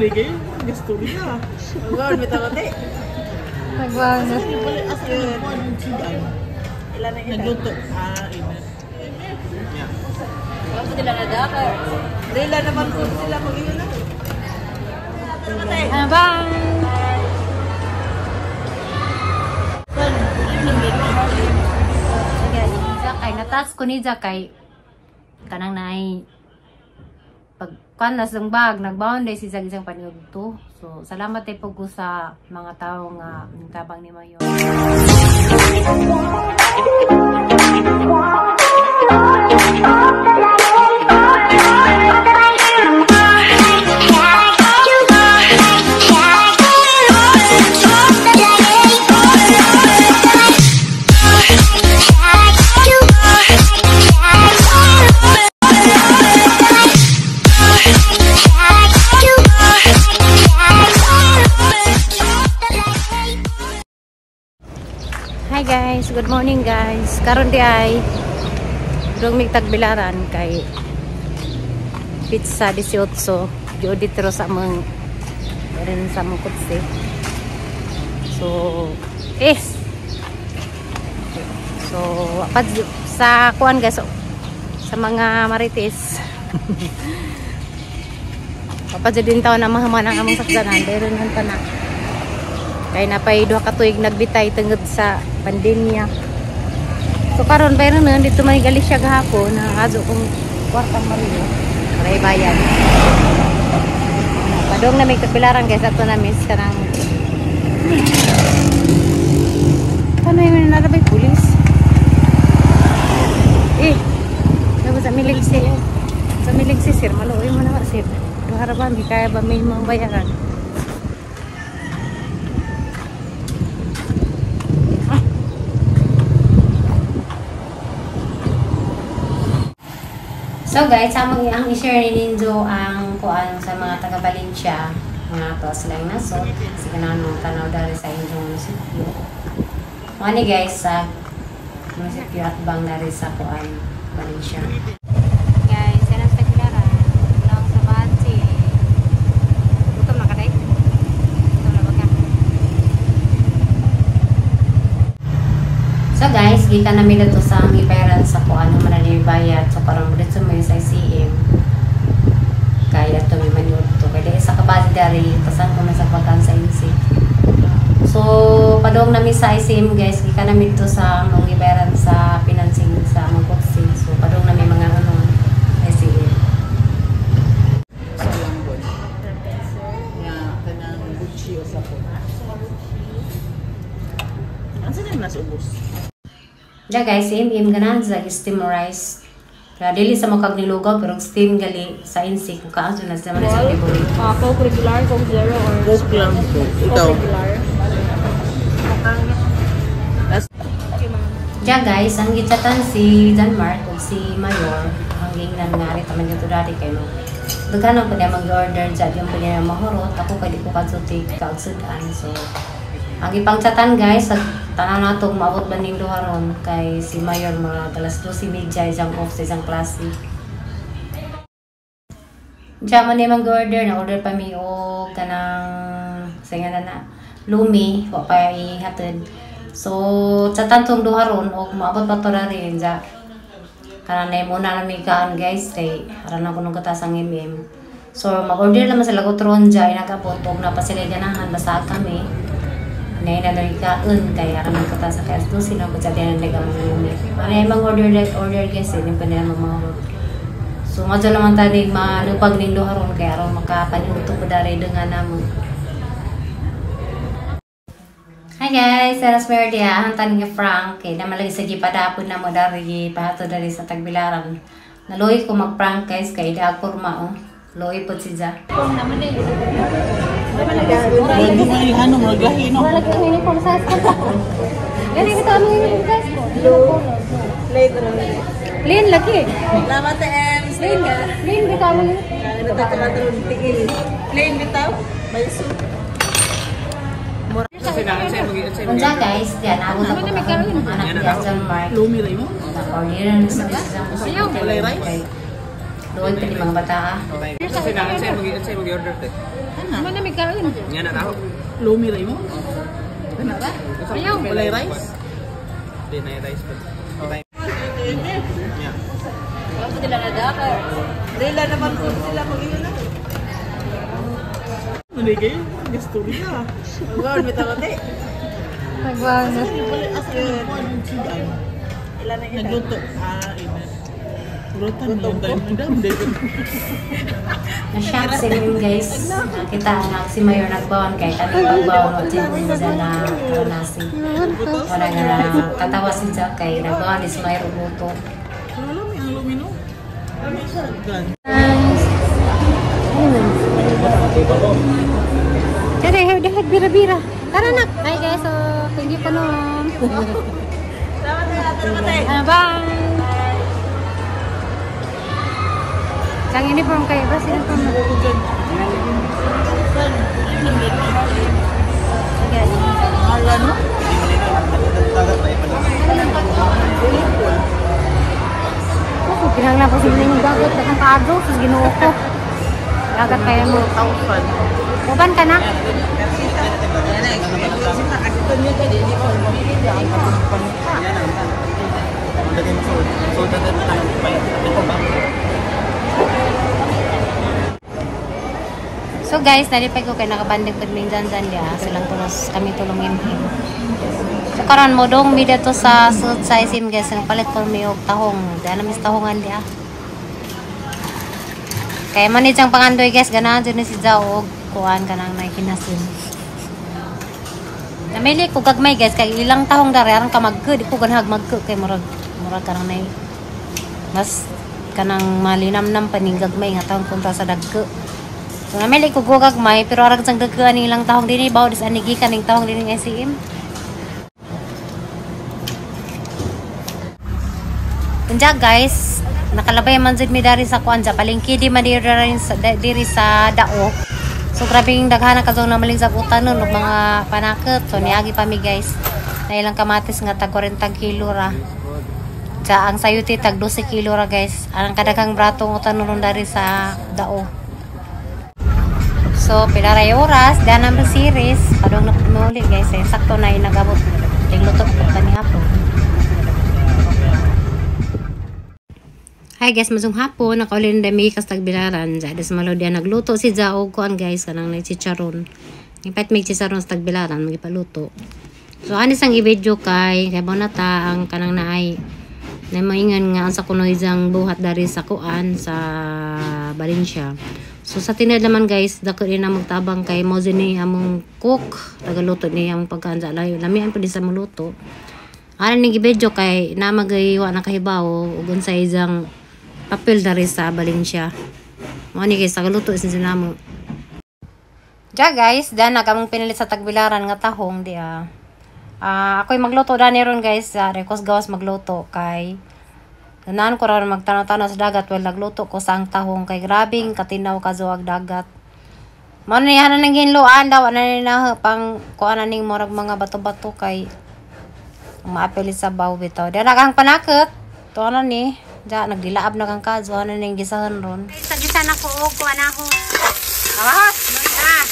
Hindi kayo. Gastorya. Magbaon, bitaw ko. Nagbaon na. Asa yung kuwan yung sudan? Ilan na ina? Nagluto. Ah, ina. Yeah. Wala po nila nadakar. Rela naman po sila mag-iyon na. Ah, bye! Kay natas ko ni kay kanang naay pag kuan nas ng bag nagbaon day si Zag isang paniudto. So salamat tay po ko sa mga tao nga tabang ni Mayor. Hi guys, good morning guys. Karon di ay dong mig Tagbilaran kay pizza 18 jo dito sa among rin sa among kutsi. So so pad sa kuan guys, sa mga marites. Kapag din taon na mahaman ang among sakyanan, pero nan pa na. Kay napay duha ka tuig nagbitay tungod sa pandemya. So karon bayro na dito man Galicia gahapon na azo kong kwartang Mario. Para ibayan. Padong na may kapilaran guys ato na miss kanang ano yung narabay pulis. Eh, dapat sa milig si. Sa milig si sir, maluoy mo na sir. Duha ra ba mi kaya ba may mga bayaran? So guys, among ang i-share ni Ninjo ang kuan sa mga taga Valencia, mga to silang nasod, sige na nung tanaw dari sa inyong munisipyo. Mga ni guys sa munisipyo at bang dari sa kuan Valencia. Guys, yan ang Tagbilaran. Lang sa Bansi. Gutom na ka day? Gutom na ba ka? So guys, gikan namin dito sa aming parents sa kuan man na bayad. So karon mo dito may sa ICM. Kaya to may maniud to. Kaya sa kabase dari pasan ko man sa pagkan sa INC. So padong nami sa ICM guys, gikan namin dito sa among ibayaran sa financing sa among kotse. So padong nami mga ano ICM. Sa langon. Nga kanang Gucci o sapon. Ano sa nasa ubos? Ja guys, im ganahan sa steam rice. Kaya dili sa makag nilugaw pero steam gali sa insik kung kaanso na sa mga sa favorite. Coke regular, Coke Zero, or Coke lang po. Ikaw. Coke regular. Ja guys, ang gitsatan si John Mark ug si Mayor ang gingnan nga rin taman dito dati kay mo. Daghan ang pwede mag-order dyan, yung pwede mahurot. Ako kay di ko kadsuti kaagsudan. So ang ipangchatan guys, sa tanan nato maabot ba ning duha ron kay si Mayor mga alas 12:30 isang off sa isang klase. Diyan man ni mag-order, na order pa mi og kanang sa nga na lumi, wa pa ihatid. So chatan tong duha ron og maabot pa to rin ja. Kanang nay muna na mi kaan guys kay aran na kuno katasang MM. So mag-order naman sila og tron ja inagabot og na pa sila ganahan basta kami. Nay na dali kaon kay aran man kata sa kay alas 12 na pud sa diyan nag ang lumi. Ano yung order like order guys, hindi pa nila mamahurot. So madyo naman tani malupag ning duha ron kay aron makapaniudto ko dari dengan namo. Hi guys, Aras Mayor dia ang taning nga Frank kay naman lagi sa gipadapon na mo dari pahato dari sa Tagbilaran. Naluoy ko mag-prank guys kay da kurma oh. Luoy pod si Ja. Murag may ano, murag lahi no. Wala lagi ang uniform size ko. Gani bitaw ang uniform size ko. Late na. Plain lagi. Salamat, Ems. Plain, plain bitaw ang uniform. Plain bitaw? May soup. Unsa guys, diyan abot ako anak niya John Mark. Lumi ra mo. Order na sa isang Walay rice? Doon pa mga bata ah. Kasi na, sa'yo mag-order te. Ano na may kaon? Nga na tao. Lumi rin mo? Kana ra? Ayaw. Walay rice? Di na yung rice pa. Yeah. Wala nila na dakar. Rela naman po sila mag-iyon na. Hindi kayo. Gastorya. Wala, may tawag. Nagbago. Asa yung kuwan yung chicken? Ilan na ilan? Nagluto. Ah, ina. Rutan mo yung dahil mo. Na-shock si Mim guys. Nakita na si Mayor nagbawan kay kami pagbawan o dyan dyan na nasi. Wala nga katawa si Jack kay nagbawan ni si Mayor uluto. Wala may ang lumino. Ano siya? Gan. Tara, dahil bira-bira. Tara nak. Hi guys, so thank you po noon. Salamat na, salamat eh. Ah, bye. Sang uniform kayo ba? Sino uniform na? Guys. Ala no? Oh, kinahanglan pa sila yung dagat at ang kaado, sus Ginoo ko. Dagat kayo mo. 1,000. Uban ka na? So guys, nalipay ko kay nakabanding pud ming janjan dia. Silang tulos kami tulong imhim. So karon mo dong mi dito sa suit size im guys, nagpalit ko mi og tahong. Diyan na mis tahongan dia. Kay man ni siyang pangandoy guys, ganahan jud ni si Jao og kuan kanang nakinasin. Namili ko gagmay guys kay ilang tahong dara aron ka magke, di ko ganahag magke kay murag murag kanang nay mas kanang malinamnam pa ning gagmay nga tahong kontra sa dagke. So namili ko gagmay pero arag sang dagke ani ilang tahong dinhi baw dis ani gikan ning tahong dinhi SCM. Unya guys, nakalabay man jud mi dari sa kuan sa palengke di man diri sa diri sa Dao. So grabe yung daghan na kadtong namaling sa utan nun og mga panakot. So niagi pa mi guys. Na ilang kamatis nga tag 40 kilo ra. Sa ang sayuti tag 12 kilo ra guys. Ang kadaghang bratong utan nun dari sa Dao. So pila ray oras, dyan ang series. Padung na pud uli guys. Eh, sakto na inagabot. Tingluto ko pa ni hapon. Hi guys, masong hapon. Nakaulin na dami kas tagbilaran. Sa des malo diyan nagluto si Jao kuan guys kanang nay chicharon. Ipat may chicharon sa tagbilaran magipaluto. So ani sang i-video kay kay na ta ang kanang naay na maingan nga ang sa kunoy jang buhat dari sa kuan sa Valencia. So sa tinad naman guys, dako din na magtabang kay mo ni among cook, tagaluto ni among pagkaan sa layo. Lamian pa din sa muluto. Ana ning i-video kay na magay wa na kahibaw ug unsay jang papel dari sa Valencia. Mo ni guys, tagaluto is namo. Ja guys, dan na kamong pinilit sa tagbilaran nga tahong di ah. Ako'y magluto dani ron guys, rekos gawas magluto kay ganahan ko ron magtanaw-tanaw sa dagat while nagluto ko sa ang tahong kay grabing katinaw kazuag dagat. Mao ni hanan nang hinloan daw ana ni na pang kuan na ning murag mga bato-bato kay maapil sa baw bitaw. Dara kang panakot. To na ni. Ja nagdilaab na kang kazo ana ning gisahan ron. Sa gisa na ko og kuan ako. Awahos. Ah.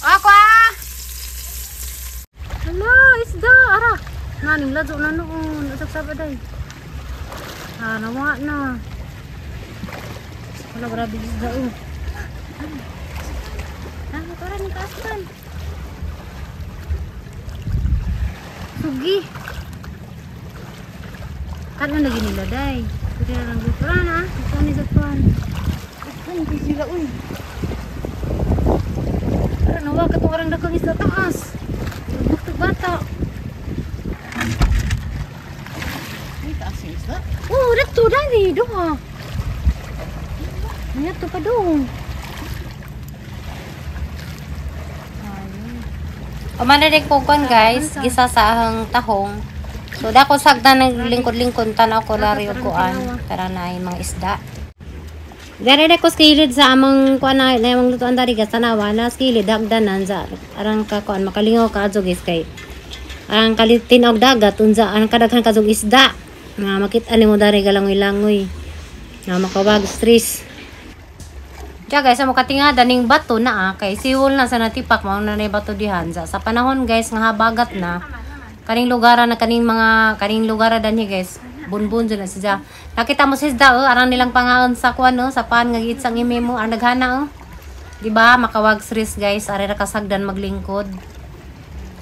Ako ah. Hala, isda ara. Naning ladyo na noon. Usap sa baday. Ah, nawa na. Wala grabe isda oh. Ah, tara ni kaaspan. Sugi. Kan lagi nila day. Pwede na lang gusto na. Ito ni sa tuan. Ay, sila uy. Tara nawa katong arang dakong isda taas. Bukto bata. Ay, taas yung isda. Oh, dito dali duha. Mayat pa dong. Pamana din ko kon guys, gisa sa ahang tahong. So dako sagdan ng lingkod-lingkod tanaw ko lari og kuan para na ay mga isda. Dere ko skilid sa among kuan na na among lutuan dari guys tanawa na skilid hagdanan sa arang ka kuan makalingaw ka adto guys kay Ang kalitin og dagat unsa ang kadaghan kadtong isda nga makita nimo dari galangoy-langoy nga makawag stress. Diya guys, sa katingada ning bato na ah, kay siwol na sa natipak mao na nay bato dihan sa panahon guys nga habagat na kaning lugar na kaning mga kaning lugar danhi guys, bunbun jud na siya. Nakita mo sisda oh, arang nilang pangaon sa kuan oh, sa pan nga giitsang imi mo ang naghana oh. Di ba makawag stress guys, ari ra kasagdan maglingkod.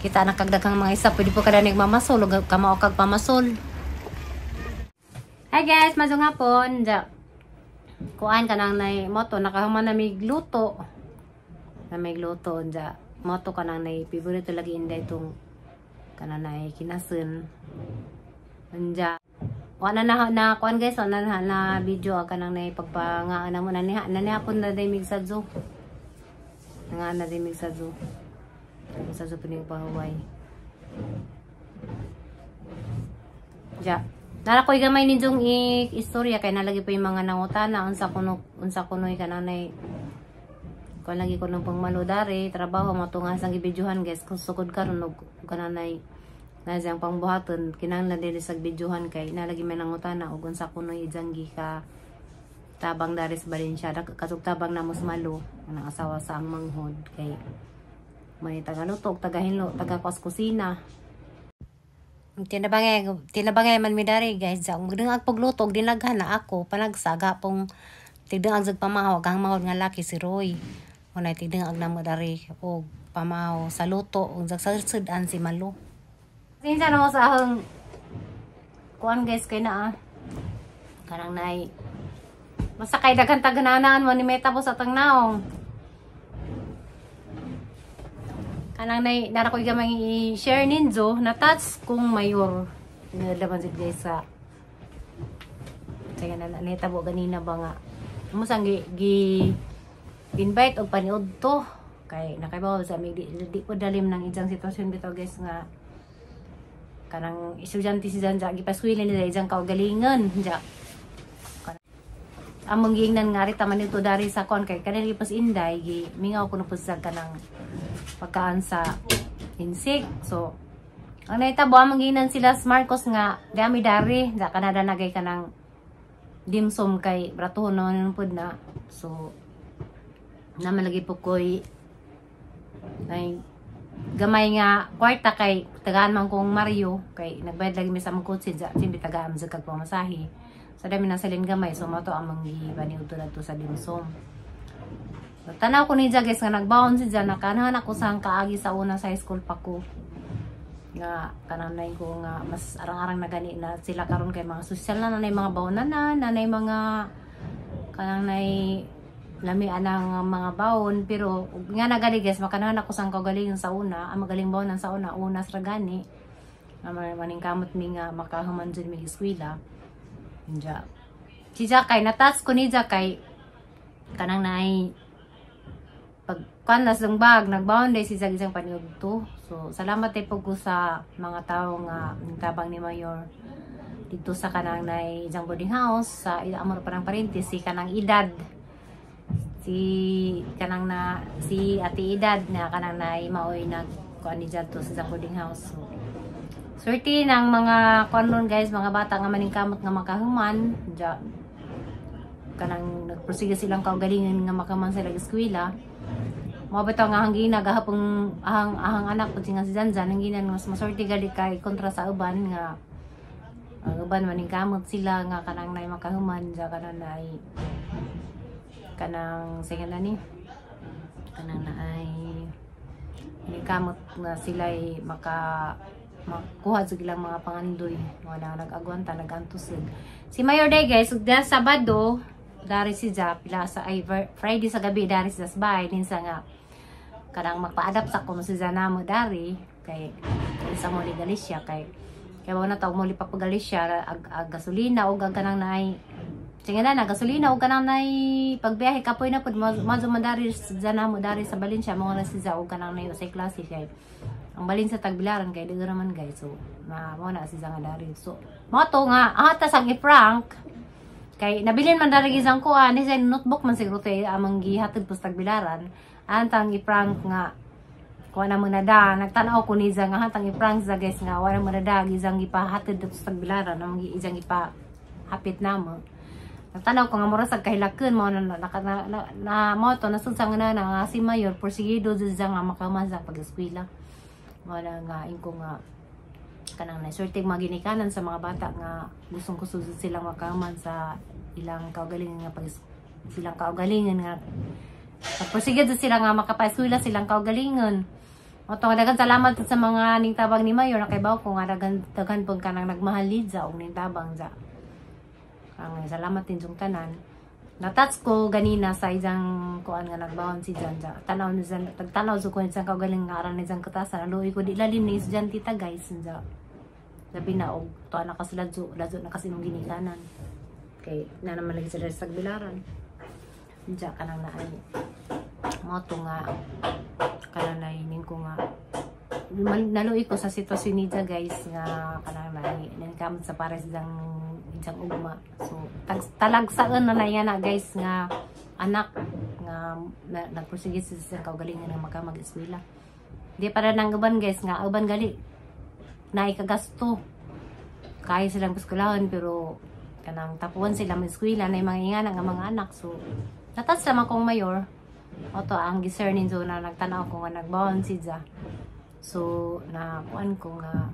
Kita na kagdaghang mga isa, pwede po kada nagmamasol ug kamao kag pamasol. Hi guys, mazong hapon. Ja. Kuan ka nang nay moto nakahuman na mig luto. Na mig luto ja. Moto ka nang nay favorite lagi inday itong kanang nay kinasen. Anja. Wala na na kuan guys, wala na na video kanang nay pagpangaan na mo na niha na nihapon na day mig sadzo. Nga na day mig sadzo. Sadzo pining pahuway. Ja. Nara ko'y gamay ninyong istorya kay nalagi po yung mga nangutana unsa kuno unsa kunoy kananay kuan lagi ko ng pangmaludari trabaho matunga sang gibidyohan guys kung sukod karon og kananay na siyang pangbuhaton kinahanglan dili sa bidyohan kay nalagi may nangutana og unsa kunoy ijang gika tabang dari sa Valencia katug tabang namo sa Malo ang asawa sa ang manghod kay may tagaluto tagahinlo tagakwas kusina. Tinabangay man mi dari guys, sa magdangag pagluto og dinaghan na ako panagsaga pong tigdangag sa pamahaw ang mahod nga laki si Roy. Unay tigdangag na mo dari og pamahaw sa luto ug sa sudan si Malo. Sinsa na mo sa ahong kuan guys kay naa. Kanang nay basta kay daghan tagananaan mo ni may tapos atang naong. Kanang nay nara ko'y gamay i-share ninyo na touch kong mayor nalaman jud guys sa sige na nahitabo ganina ba nga musang gi invite og paniud to kay nakaibaw sa mig di po dalim ng ijang sitwasyon bitaw guys nga kanang estudyante si Janja gipaskwela nila ijang kaugalingon ja among giingnan nga rita man ito dari sa kon kay kanang gipas inday gi mingaw kuno pud sa kanang pagkaan sa insik. So ang nahitabo among giingnan sila sa Marcos nga dami dari sa Canada nagay kanang dimsum kay bratuhon naman pud na. So naman lagi po koy ay gamay nga kwarta kay tagaan man kong Mario kay nagbayad lagi mi sa among kotse ja simbi tagaan sa kag pamasahe. So dami na salin gamay so mato among gibaniudto adto sa dimsum. So, tanaw ko ni guys nga nagbaon si Jan nakanahan ako sa kaagi sa una sa high school pa ko. Nga kananay ko nga mas arang-arang na gani na sila karon kay mga sosyal na nanay mga baonan na nanay mga kanang nay lami anang mga baon pero nga na gani guys makanahan ako sa kaugalingon sa una ang magaling baonan sa una una sa gani nga maning kamot mi nga makahuman jud mi eskwela. Nja. Si Jakay natas ko ni Jakay kanang naay pag kuan nas lang bag nagbaon day si Zag isang paniudto. So salamat ay po ko sa mga tao nga tabang ni Mayor dito sa kanang nay isang boarding house sa amor parang parente si kanang edad si kanang na si Ate Edad na kanang nay maoy nag kuan ni dito sa isang boarding house. So swerte ng mga kuan ron guys, mga bata nga maningkamot nga makahuman ja kanang nagprosige silang kaugalingon nga makaman sila eskwela. Mao bitaw nga hanggina gahapong ahang anak pud nga si Janjan hangginan mas maswerte gali kay kontra sa uban nga ang uban maningkamot sila nga kanang nay makahuman ja kanang nay kanang sige na ni kanang naay maningkamot na sila'y maka makuha sa ilang mga pangandoy mga nag-agwanta nag-antusig si Mayor day guys ug Sabado dari si Ja pila sa ay Friday sa gabi dari si bahay ninsa nga kanang magpa-adapt sa kuno si Zanamo dari kay sa mo ni Galicia kay kay wala na taw mo pa pa Galicia ag gasolina og ag kanang naay sige na gasolina og kanang naay pagbiyahe kapoy na pud madyo man dari si Zanamo dari sa Valencia mo na si Ja og kanang naay usay klase kay ang balin sa Tagbilaran kay dito naman guys. So na mo na si nga dari. So mo to nga atas ang i-prank kay nabilin man dari gisang kuan ni sa notebook man siguro tay amang gihatod po sa Tagbilaran antang i-prank nga Kuha na mo na da, nagtanaw ko ni nga hatang i-prank sa guys nga wala mo na da, gizang gipahatid dito sa Tagbilaran, na mga izang ipahapit na mo. Nagtanaw ko nga mura sa kahilakan mo na na, na, na, na mo to nasunsa nga na nga si Mayor porsigido dyan nga makaman sa pag-eskwela. Wala nga ingko nga kanang nasurtig mga ginikanan sa mga bata nga gustong gusto silang makaman sa ilang kaugalingan nga pag silang kaugalingan nga pagporsigido sila nga makapaeskwela silang kaugalingon. O to, daghan salamat sa mga ningtabang ni Mayor, nakaibaw ko nga daghan daghan pud kanang nagmahal za og ningtabang za. Ang salamat din yung tanan. Natats ko ganina sa isang kuan nga nagbawon si Jan ja. Tanaw ni Jan, tagtanaw sa kuan sa kaugaling nga aran ni Jan katasan. Aluoy ko di lalim ni Jan tita guys ja. Labi na og tuwa na kasi ladyo, ladyo na kasi nung ginikanan. Kay na naman lagi sila sa Tagbilaran. Ja kanang naay mo to nga kanang nahining ko nga naluoy ko sa sitwasyon niya guys nga kanang naay nangkamot sa pares dang isang ugma. So talagsaan na na yan na guys nga anak nga nagpursige sa isang kaugalingan nga maka mag-eskwela. Di para nang uban guys nga uban gali naikagasto. Kaya silang eskwelahan pero kanang tapuan sila mag-eskwela na mga ingana nga mga anak. So natas naman kong mayor. Oto ang gisernin so na nagtanaw ko nga nagbawon si Ja. So na kuan ko nga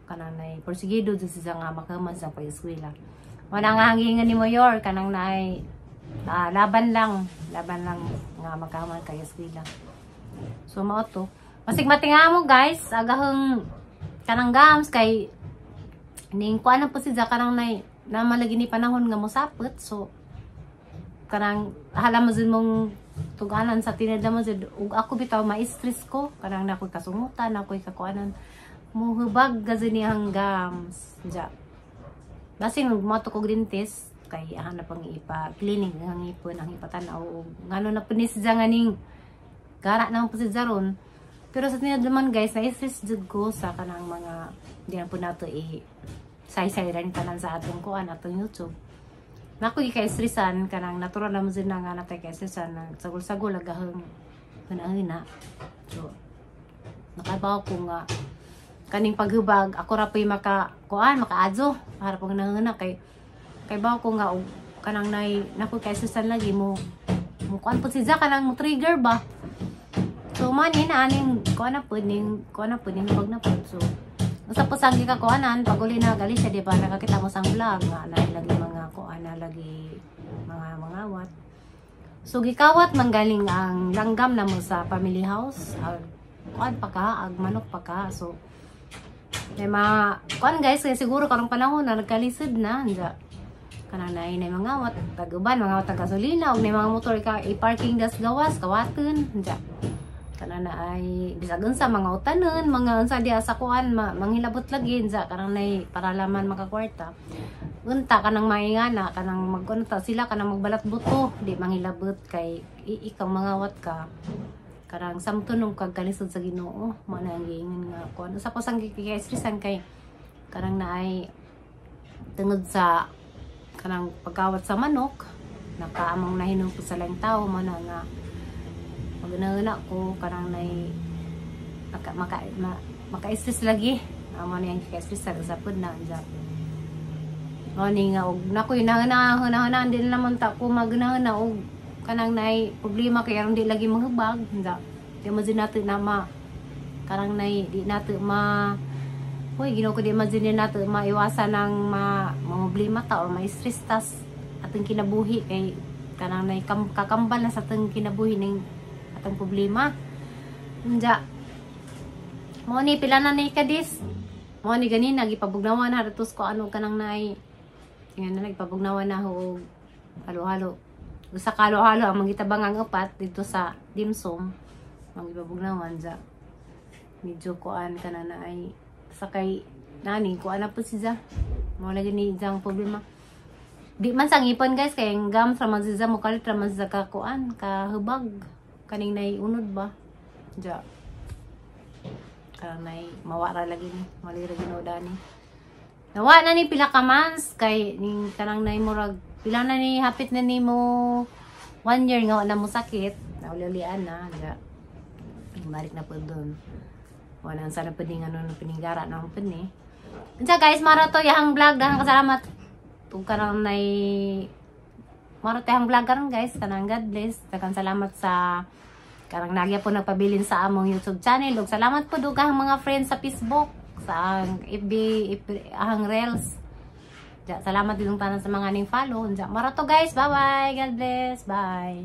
kanang nay porsigido jud siya nga makaman sa pag-eskwela. Wala nga hangingan ni Mayor kanang naay laban lang nga makaman kay eskwela. So mao to. Masig matinga mo guys, agahang kanang gams kay ning kuan na po si Ja kanang nay namalagi ni panahon nga mosapot. So kanang hala mo jud mong tuganan sa tinada mo jud ug ako bitaw ma-stress ko kanang nakoy kasungutan, nakoy kakuanan muhubag gazi ni ang gams ja. Basin moto kog dentist kay hanap ang ipa cleaning ang ngipon ang ipatan-aw og ngano na punis ja nga ning gara naman po si Jaron. Pero sa tinad naman guys, na-stress jud ko sa kanang mga di na po nato i say-say rin tanan sa atong kuan atong YouTube. Nako gika-stressan kanang natural naman jud na nga natay ka-stressan na sagol-sagol agahang hunahuna. So nakabaw ko nga kaning paghubag ako ra po'y maka kuan makaadyo para pag nahuna kay bawo ko nga og kanang nay nako ka-stressan lagi mo mo kuan pud si Ja kanang mo trigger ba. So man ina aning kuan na pud ning kuan na pud ning hubag na pud. So usa po sang gikakuanan pag uli na gali siya di ba nakakita mo sang vlog nga na lagi mga kuan na lagi mga mangawat. So gikawat man galing ang langgam na mo sa family house ag kuan pa ka ag manok pa ka. So may mga kuan guys kay siguro karong panahon na nagkalisod na anja kanang naay na mangawat tag-uban mangawat ang gasolina ug nay mga motor ka i-parking gas gawas kawaton anja kanang naay bisag unsa mga utanon mga unsa diha sa kuan manghilabot lagi anja kanang nay para laman makakwarta unta kanang maingana kanang mag-ano ta sila kanang magbalat buto di manghilabot kay ikaw mangawat ka karang samtunong kag kalisod sa Ginoo mo na ang giingon nga kuan usa pa sang gikay-stressan kay kanang naay tungod sa kanang pagkawat sa manok nakaamong nahinom ko sa laing tawo mo na nga magunahuna ko kanang nay maka-stress lagi amo na ang gikay-stressan sa pud na anja mo ni nga og nakoy nahuna-huna di na naman ta ko magunahuna og kanang nay problema kay aron di lagi manghubag anja di mo jud nato na ma kanang nay di nato ma hoy Ginoo ko di man jud nato maiwasan ang ma problema ta or ma-stress tas atong kinabuhi kay kanang nay kakambal na sa atong kinabuhi ning atong problema anja mo ni pila na ni kadis mo ni ganina gipabugnawan na ratos ko ano kanang nay nga na nagpabugnawan na ho halo-halo usa ka halo-halo ang mangitabang ang upat dito sa dimsum mangibabugnawan ja medyo kuan kana na ay sakay nani kuan na po si Ja mo lagi ni jang problema di man sang ipon guys kay ang gams ra man si Ja mo kalit ra man si Ja ka kuan ka hubag kaning nay unod ba ja kanang nay mawara lagi ni mali ra Ginoo dani nawa na ni pila ka months kay ning kanang nay murag pila na ni hapit na ni mo 1 year nga wala mo sakit naulian na ja. Balik na po doon. Wala sana po ding ano pinigara na po ni. Unsa guys, mara to yahang vlog, dahang kasalamat. Ug karon nay mara to yahang vlog karon, guys. Kanang God bless. Daghang salamat sa karang nagya po nagpabilin sa among YouTube channel. Ug salamat po dugang mga friends sa Facebook, sa ang FB, FB ahang Reels. Ja, salamat din tanan sa mga ning follow. Ja, mara to, guys. Bye bye. God bless. Bye.